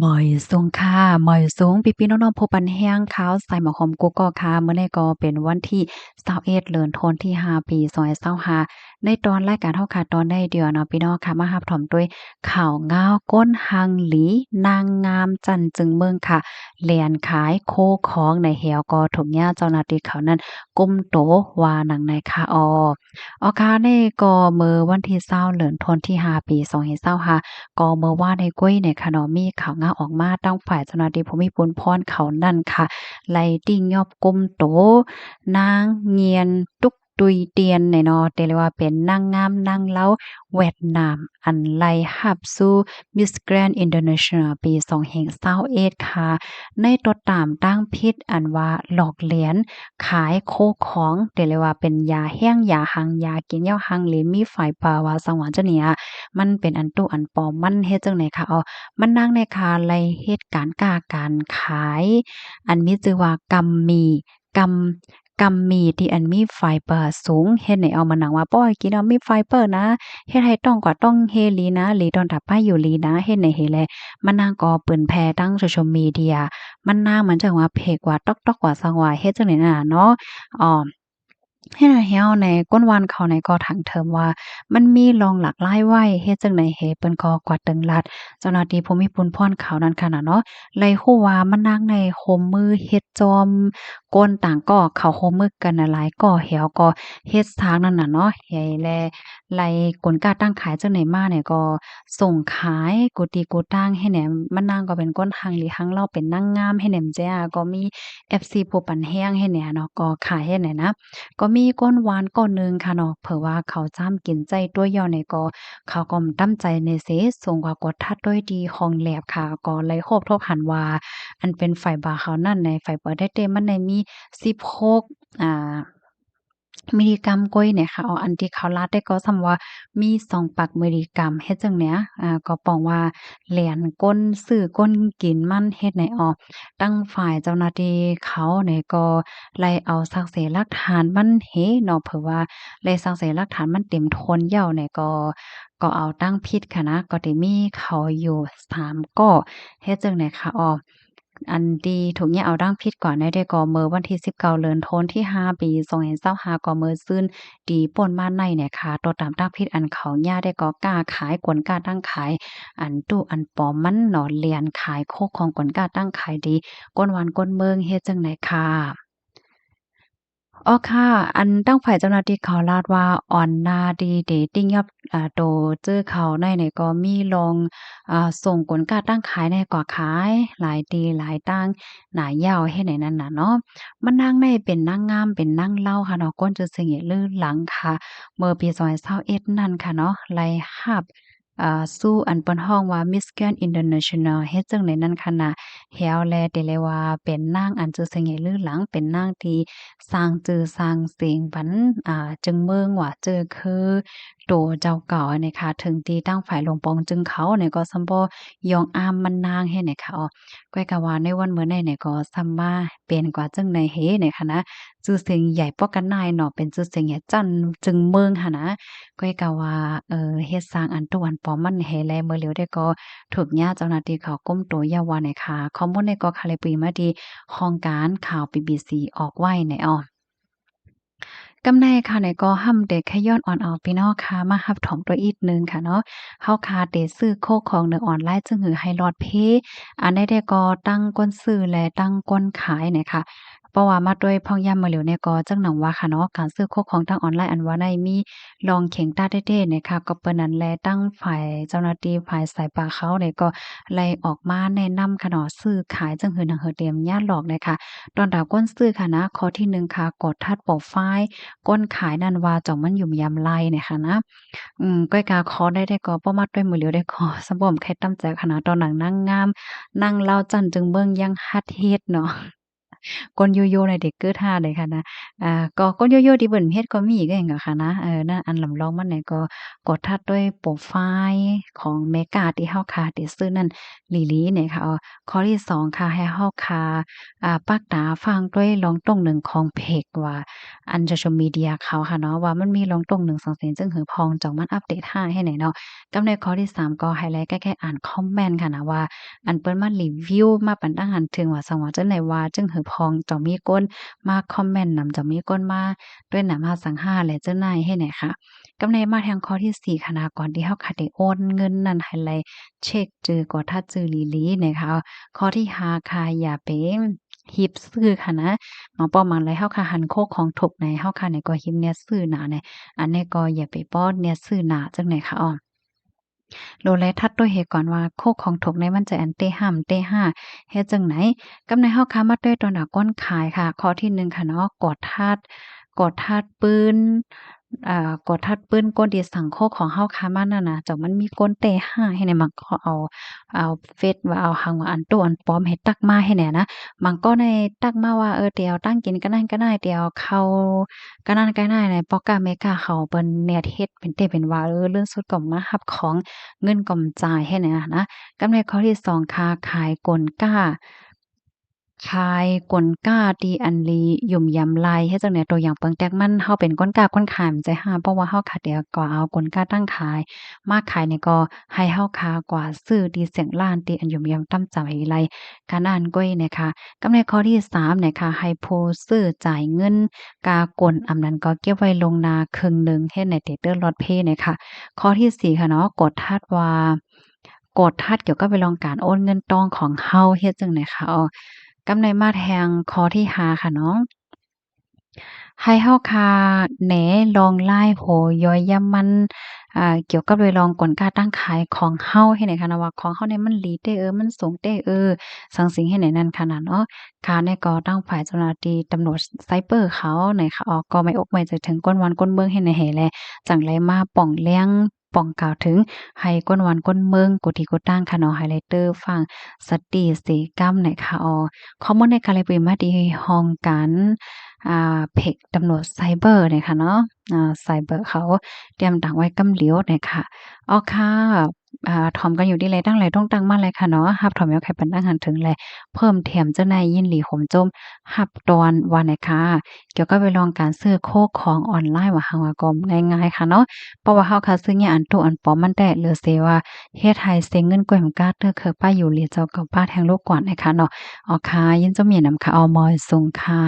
ມາຍສູງຄ່າ ມາຍສູງພີ່ໆນ້ອງໆ ຜູ້ປັນແຮງຂ່າວສາຍໝາກໂຮມກູ່ກໍຄ່າ. ມື້ນີ້ກໍເປັນວັນທີຊາວເອັດ ເດືອນທັນວາ ປີສອງພັນຊາວຫ້າ. ໃນຕອນລາຍການເຮົາຄ່າຕອນໃນດຽວເນາະ ພີ່ນ້ອງຄ່າ ມາຮັບຊົມດ້ວຍຂ່າວງາວ ຄົນຮັ່ງຫຼີ ນາງງາມຊັ້ນຈຶ່ງເມືອງຄ່າ ແລ່ນຂາຍໂຄຂອງໃນແຮວກໍຖືກຍາເຈົ້າໜ້າທີ່ເຂົານັ້ນກຸມໂຕ ວ່າໜັງໃນຄ່າ. ອໍ ອໍຄ່າ ນີ້ກໍເມື່ອວັນທີຊາວ ເດືອນທັນວາ ປີສອງພັນຊາວຫ້າ ກໍເມື່ອວານນີ້ກ້ວຍນີ້ຄ່າເນາະ ມີຂ່າວງາວອອກມາ ທາງຝ່າຍເຈົ້າໜ້າທີ່ຜູ້ມີບຸນພອນເຂົານັ້ນຄ່າ ໄລ່ຕິງຍອບກຸມໂຕ ນາງງຽນ ຕຸກ ຕຸຍຕຽນ ນີ້ເນາະ ທີ່ເອີ້ນວ່າເປັນນາງງາມນາງລາວຫວຽດນາມ ອັນໄລ່ຮັບສູ່ Miss Grand International ປີສອງພັນຊາວເອັດຄ່າ ໃນຕົວຕາມທາງຜິດ ອັນວ່າຫຼອກລຽນ ຂາຍໂຄຂອງ ທີ່ເອີ້ນວ່າເປັນຢາແຮງ ຢາຮັ່ງ ຢາກິນແລ້ວຮັ່ງຫຼີ ມີໄຟເບີວ່າຊັ້ນວ່າຈັ່ງນີ້ ມັນເປັນອັນຕູ້ອັນປອມ ມັນເຮັດຈັ່ງໃດຄ່າ. ອໍ ມະນາງນີ້ຄ່າ ໄລ່ເຮັດການຄ້າການຂາຍ ອັນມີຊື່ວ່າກຳມີ ກຳ ກຳມີທີ່ອັນມີໄຟເບີສູງ ເຮັດໃຫ້ເອົາມານັ່ງວ່າ ບໍ່ໃຫ້ກິນເອົາມີໄຟເບີນະ ເຮັດໃຫ້ຕ້ອງກວ່າຕ້ອງເຮລີນະ ລີຕ້ອງຕາໄປຢູ່ລີນະ ເຮັດໃຫ້ເຮແລ. ມະນາງກໍເຜີຍແຜ່ທາງໂຊຊຽວມີເດຍ ມະນາງມັນຈັ່ງວ່າເພກວ່າຕອກໆ ວ່າສັງວ່າ ເຮັດຈັ່ງໃດນັ້ນນະເນາະ. ອໍ ເຮັດໃຫ້ເຮົາໃນ ຄົນວານເຂົາໃນກໍຖາງເທີມວ່າ ມັນມີລອງຫຼາກຫຼາຍໄວ້ ເຮັດຈັ່ງໃດເຮ ເພິ່ນກໍກວາດຕຶງລັດ ເຈົ້າໜ້າທີ່ຜູ້ມີບຸນພອນເຂົານັ້ນຄ່ານະເນາະ ໄລ່ຮູ້ວ່າມະນາງໃນໂຮມມືເຮັດຈອມ ຄົນຕ່າງກໍເຂົາໂຮມມືກັນຫຼາຍໆ ກໍແຮວກໍເຮັດສາງນັ້ນນະເນາະ ເຮແລ ໄລ່ກົນຄ້າຕັ້ງຂາຍຈັ່ງໃດມານີ້ ກໍສົ່ງຂາຍກູ່ຕີກູ່ຕ່າງ ເຮັດໃຫ້ມະນາງກໍເປັນຄົນຮັ່ງຫຼີຮັ່ງລາວ ເປັນນາງງາມ ເຮັດໃຫ້ແມ່ນແຈ້ ກໍມີເອັຟຊີຜູ້ປັນແຮງ ເຮັດໃຫ້ເນາະ ກໍຂາຍ ເຮັດໃຫ້ນະ. ກໍມີຄົນວານກໍໜຶ່ງຄ່າເນາະ ເຜີວ່າເຂົາຈຳກິນໃຈຕົວຢຽວນີ້ ກໍເຂົາກໍບໍ່ຕາມໃຈແນ່ເສ ສົ່ງກວ່າກວດທັດໂດຍທີ່ຫ້ອງແລັບຄ່າ ກໍໄດ້ພົບທົບຫັນວ່າ ອັນເປັນໄຟເບີເຂົານັ້ນໃນ ໄຟເບີແທ້ໆ ມັນໄດ້ມີສິບຫົກ ອ່າ ມິລລິກຣາມກ້ວຍນີ້ຄ່າ. ອໍ ອັນທີ່ເຂົາລາດໄດ້ກໍສ່ຳວ່າມີສອງປັກມິລລິກຣາມ ເຮັດຈັ່ງໃດ ອ່າ ກໍປອງວ່າແລ່ນກົນຊື້ກົນກິນມັນ ເຮັດໃຫ້ ອໍ ທາງຝ່າຍເຈົ້າໜ້າທີ່ເຂົານີ້ກໍໄດ້ເອົາສັກເສຫຼັກຖານມັນເຮເນາະ ເຜີວ່າໄດ້ສັກເສຫຼັກຖານມັນເຕັມທົນແລ້ວນີ້ ກໍ ກໍເອົາທາງຜິດຄ່ານະ ກໍໄດ້ມີເຂົາຢູ່ສາມກໍ ເຮັດຈັ່ງໃດຄ່າ. ອໍ ອັນທີ່ຖືກຍາດເອົາທາງຜິດກວ່າໃນໄດ້ກໍເມື່ອວັນທີສິບເກົ້າ ເດືອນທັນວາ ປີສອງພັນຊາວຫ້າ ກໍເມື່ອຊືນທີ່ປົ້ນມາໃນນີ້ຄ່າ ຕົວຕາມທາງຜິດອັນເຂົາຍາດໄດ້ກໍຄ້າຂາຍ ກົນຄ້າຕັ້ງຂາຍ ອັນຕູ້ອັນປອມມັນເນາະ ແລ່ນຂາຍໂຄຂອງ ກົນຄ້າຕັ້ງຂາຍດີ ຄົນວານຄົນເມືອງ ເຮັດຈັ່ງໃດຄ່າ. ອໍຄ່າ ອັນທາງຝ່າຍເຈົ້າໜ້າທີ່ເຂົາລາດວ່າ ອອນໜ້າທີ່ເດຕິງຍອບ ອ່າ ໂຕຈື່ເຂົາໃນນີ້ກໍມີລອງ ອ່າ ສົ່ງກົນຄ້າຕັ້ງຂາຍໃນກວ່າຂາຍ ຫຼາຍທີ່ຫຼາຍຕ່າງໜ້າຍາວ ເຮັດໃຫ້ນັ້ນນະເນາະ. ມະນາງໃນເປັນນາງງາມ ເປັນນາງລາວຄ່າເນາະ ຄົນຊື່ສຽງຫຍໍລືຫຼັງຄ່າ ເມື່ອປີສອງພັນຊາວເອັດນັ້ນຄ່າເນາະ ໄດ້ຮັບ ອ່າ ສູ່ອັນເພິ່ນຮ້ອງວ່າ Miss Grand International ເຮັດຈັ່ງໃດນັ້ນຄ່ານະ ແຮວແລ ທີ່ເອີ້ນວ່າເປັນນາງອັນຊື່ສຽງຫຍໍລືຫຼັງ ເປັນນາງທີ່ສ້າງຊື່ສ້າງສຽງປັນ ອ່າ ຈຶ່ງເມືອງວ່າຈື່ຄືໂຕເຈົ້າເກົ່ານີ້ຄ່າ ເຖິງທີ່ທາງຝ່າຍຫຼວງປອງຈຶ່ງເຂົານີ້ກໍສ່ຳບໍ່ຍອມອາມມະນາງເຮັດນີ້ຄ່າ. ອໍ ກ້ວຍກະວ່າໃນວັນມື້ໃນນີ້ກໍສ່ຳມາເປັນກວ່າຈຶ່ງໃນເຮນີ້ຄ່ານະ ຊື່ສຽງໃຫຍ່ປອກກັນນາຍເນາະ ເປັນຊື່ສຽງໃຫຍ່ຊັ້ນຈຶ່ງເມືອງຫັ້ນນະ ກ້ວຍກະວ່າ ເອີ ເຮັດສ້າງອັນຕູ້ອັນປອມມັນເຮແລ ເມື່ອຫຼຽວໄດ້ກໍຖືກຍາດເຈົ້າໜ້າທີ່ເຂົາກຸມໂຕຢ່າວ່າໃນຄ່າ. ຂໍ້ມູນນີ້ກໍຄ່າໄດ້ປຸຍມາທີ່ຫ້ອງການຂ່າວ ບີບີຊີ ອອກໄວ້ໃນ ອໍ ກຳໃນຄ່າໃນກໍຫ້ຳເດກຂະຍ້ອນອອນເອົາ ພີ່ນ້ອງຄ່າ ມາຮັບຊົມໂຕອີກໜຶ່ງຄ່າເນາະ ເຮົາຄ່າເດຊື້ໂຄຂອງໃນອອນລາຍ ຈຶ່ງຫືໃຫ້ລອດເພ ອັນໃດແດ່ກໍທັງຄົນຊື້ ແລະ ທັງຄົນຂາຍນີ້ຄ່າ. ເພາະວ່າມາດ້ວຍພອງຍາມມື້ຫຼຽວນີ້ກໍຈັ່ງໜັງວ່າຄ່າເນາະ ການຊື້ໂຄຂອງທາງອອນລາຍອັນວ່າໃນມີລອງເຄັ່ງຕາແທ້ໆນີ້ຄ່າ. ກໍເປັນນັ້ນແຫຼະ ທາງຝ່າຍເຈົ້າໜ້າທີ່ຝ່າຍສາຍປາເຂົານີ້ກໍໄດ້ອອກມາແນະນຳຄ່າເນາະ ຊື້ຂາຍຈັ່ງຫືໜັງຫືຕຽມຍາດຫຼອກນີ້ຄ່າ. ຕ້ອນຕາຄົນຊື້ຄ່ານະ ຂໍ້ທີໜຶ່ງຄ່າ ກວດທັດໂປຣໄຟລ໌ຄົນຂາຍນັ້ນວ່າຈອງມັນຢູ່ຍາມໃດນີ້ຄ່ານະ. ອືມ ກ້ອຍກາຂໍໄດ້ໄດ້ກໍບໍ່ມາດ້ວຍມື້ຫຼຽວໄດ້ກໍສະບົມໄຄຕຳແຈກຫັ້ນນະ ຕອນໜັງນາງງາມ ນາງລາວຈັ່ນຈຶ່ງເມືອງຍັງຫັດເຮັດເນາະ. ກົນໂຢໂຢນີ້ເດ ເກີດຫາໄດ້ຂະໜາດ ອ່າ ກໍກົນໂຢໂຢທີ່ເພິ່ນເຮັດກໍມີຄືກັນເນາະ ເອີ ນັ້ນ ອັນລຳລອງມັນນີ້ກໍ ກໍທັດດ້ວຍໂປຣໄຟລ໌ຂອງແມ່ຄ້າທີ່ເຮົາຂ້າໄດ້ຊື້ນັ້ນອີ່ຫຼີໆ ນີ້ຄ່ະ. ຂໍ້ທີສອງຄ່ະ ໃຫ້ເຮົາຂ້າ ອ່າ ປາກຕາຟັງດ້ວຍລອງຕົງໜຶ່ງຂອງເພຈວ່າ ອັນໂຊຊຽວມີເດຍເຂົາຄ່ະເນາະ ວ່າມັນມີລອງຕົງໜຶ່ງສັງເສນ ຈຶ່ງຫືອພອງຈອກມັນອັບເດດຫາໃຫ້ແດ່ເນາະ. ກັບໃນຂໍ້ທີສາມກໍໃຫ້ໄລ່ແກ້ໄຂອ່ານຄອມເມັນຄ່ະນະ ວ່າອັນເພິ່ນມາຣີວິວມາປັນຕາງຫັນເຖິງວ່າ ສັງວ່າຈັ່ງໃດວ່າ ຈຶ່ງຫືອພອງຈອກມີຄົນມາຄອມເມັນນຳ ຈອກມີຄົນມາດ້ວຍນຳຫາສັງຫາ ແລະ ຈັ່ງໃດໃຫ້ແດ່ຄ່ະ. ກັບໃນມາແທງຂໍ້ທີສີ່ຄ່ະນະ ກ່ອນທີ່ເຮົາຂ້າໄດ້ໂອນເງິນນັ້ນ ໃຫ້ໄລ່ເຊັກຈື່ ກໍທັດຈື່ອີ່ຫຼີໆ ນີ້ຄ່ະ. ຂໍ້ທີຫ້າຄ່ະ ຢ່າໄປຮີບຊື້ຄ່ະນະ ບາງປ້ອມບາງໄລເຮົາຂ້າຫັນໂຄຂອງທຸກໃນ ເຮົາຂ້ານີ້ກໍຮີບແນດຊື້ໜ້າແດ່ ອັນນີ້ກໍຢ່າໄປປ້ອນແນດຊື້ໜ້າຈັ່ງໃດຄ່ະ. ໂລແລທັດດ້ວຍເຫດການວ່າໂຄຂອງທຸກໃນມັນຈະອັນເຕະຫ້າມເຕະຫ້າເຮັດຈັ່ງໃດ. ກັບໃນເຮົາຂ້າມາດ້ວຍຕົວໜ້າຄົນຂາຍຄ່ະ. ຂໍ້ທີໜຶ່ງຄ່ະເນາະ ກໍທັດ ກໍທັດປືນ ອ່າ ກໍທັດປືນຄົນທີ່ສັ່ງໂຄຂອງເຮົາຂ້າມານັ້ນນະ ເຈົ້າມັນມີຄົນເຕະຫ້າໃຫ້ແດ່ ມັນກໍເອົາ ເອົາເຟສວ່າເອົາຫຍັງວ່າອັນຕູ້ອັນປອມໃຫ້ທັກມາໃຫ້ແດ່ນະ. ບາງກໍໃນທັກມາວ່າ ເອີ ເຕີເອົາຕັ້ງກິນກັນນັ້ນກັນນີ້ ເຕີເອົາເຂົ້າກັນນັ້ນກັນນີ້ ໃນພໍ່ຄ້າແມ່ຄ້າເຂົາເພິ່ນແນດເຮັດເປັນເຕເປັນວ່າ ເອີ ເລື່ອນສຸດກໍມາຮັບຂອງ ເງິນກໍມາຈ່າຍໃຫ້ແດ່ນະ. ກັບໃນຂໍ້ທີສອງຄ່ະ ຂາຍກົນກ້າ ຂາຍກົນກ້າທີ່ອັນລີຫຍຸ່ມຢຳໄລ່ ເຮັດຈັ່ງໃດ ຕົວຢ່າງເປິງແຕກມັນ ເຮົາເປັນຄົນຄ້າຄົນຂາຍ ມັນຈະຫາ ເພາະວ່າເຮົາຂາຍແຕ່ກໍເອົາກົນກ້າຕັ້ງຂາຍມາຂາຍນີ້ ກໍໃຫ້ເຮົາຂາກວ່າຊື້ທີ່ສຽງລ້ານທີ່ອັນຫຍຸ່ມຢຳຕ່ຳຈຳໃຫ້ໄລ່ການອ່ານກ້ອຍແດ່ຄ່ະ. ກັບໃນຂໍ້ທີສາມແດ່ຄ່ະ ໃຫ້ຜູ້ຊື້ຈ່າຍເງິນກາກົນ ອຳນັ້ນກໍເກັບໄວ້ລ່ວງໜ້າເຄິ່ງໜຶ່ງ ເຮັດໃຫ້ໄດ້ເຕີລອດເພແດ່ຄ່ະ. ຂໍ້ທີສີ່ຄ່ະເນາະ ກໍທັດວ່າ ກໍທັດກ່ຽວກັບເລື່ອງການໂອນເງິນຕ່ອງຂອງເຮົາເຮັດຈັ່ງໃດຄ່ະ. ອໍ ກັບໃນມາແທງຂໍ້ທີຫ້າຄ່ະເນາະ ໃຫ້ເຮົາຂ້າແນລອງລາຍໂຫຍ້ອຍຢ້ຳມັນ ອ່າ ກ່ຽວກັບເລື່ອງກົນກ້າຕັ້ງຂາຍຂອງເຮົາເຮັດໃດຄ່ະນະ ວ່າຂອງເຮົານີ້ມັນດີເຕເອີ ມັນສູງເຕເອີ ສັງສິງເຮັດໃດນັ້ນຄ່ະນະເນາະ. ຂ້າແນກໍທາງຝ່າຍເຈົ້າໜ້າທີ່ຕຳຫຼວດໄຊເບີເຂົາໃນຄ່ະ ອອກກໍໄມ້ອົກໄມ້ໃຈເຖິງຄົນບ້ານຄົນເມືອງເຮັດໃດແດ່ ຈັ່ງໄດ້ມາປ່ອງແລງ ປ້ອງກ່າວເຖິງໃຫ້ຄົນບ້ານຄົນເມືອງ ກູ່ທີ່ກູ່ຕ່າງຄ່ະເນາະ ໃຫ້ໄດ້ເຕີຟັງສະຕິເສກັມໃນຄ່ະ. ອໍ ຂໍ້ມູນໃນຄ່ະ ໄດ້ປຶ້ມມາທີ່ຫ້ອງການ ອ່າ ເພຈຕຳຫຼວດໄຊເບີໃນຄ່ະເນາະ ອ່າ ໄຊເບີເຂົາຕຽມຕັ້ງໄວ້ກຳຫຼຽວໃນຄ່ະ. ອໍ ຄ່ະ ອ່າ ຖອມກັນຢູ່ທີ່ໃດ ຕັ້ງຫຼາຍຕົງຕັ້ງມາເລີຍຄ່ະເນາະ ຮັບຖອມແນວໄຂປັນຕັ້ງຫັນເຖິງ ແລະ ເພີ່ມແຖມຈັ່ງໃດ ຍິນດີໂຮມໂຈມຮັບຕ້ອນວ່າໃດຄ່ະ. ກ່ຽວກັບເລື່ອງການຊື້ໂຄຂອງອອນລາຍວ່າຫາວ່າກໍງ່າຍໆຄ່ະເນາະ ເພາະວ່າເຮົາຄ່າຊື້ຍາກອັນຕູ້ອັນປອມມັນແທ້ ຫຼືເສວ່າເຮັດໃຫ້ເສຍເງິນກ້ວຍໝາກກາເຕີເຄີກປ້າຢູ່ຫຼຽເຈົ້າເກົ່າປ້າແທງລູກກວ່າໃນຄ່ະເນາະ. ອໍ ຄ່ະ ຍິນດີນຳຄ່ະ ອໍ ໝໍຍສູງຄ່ະ.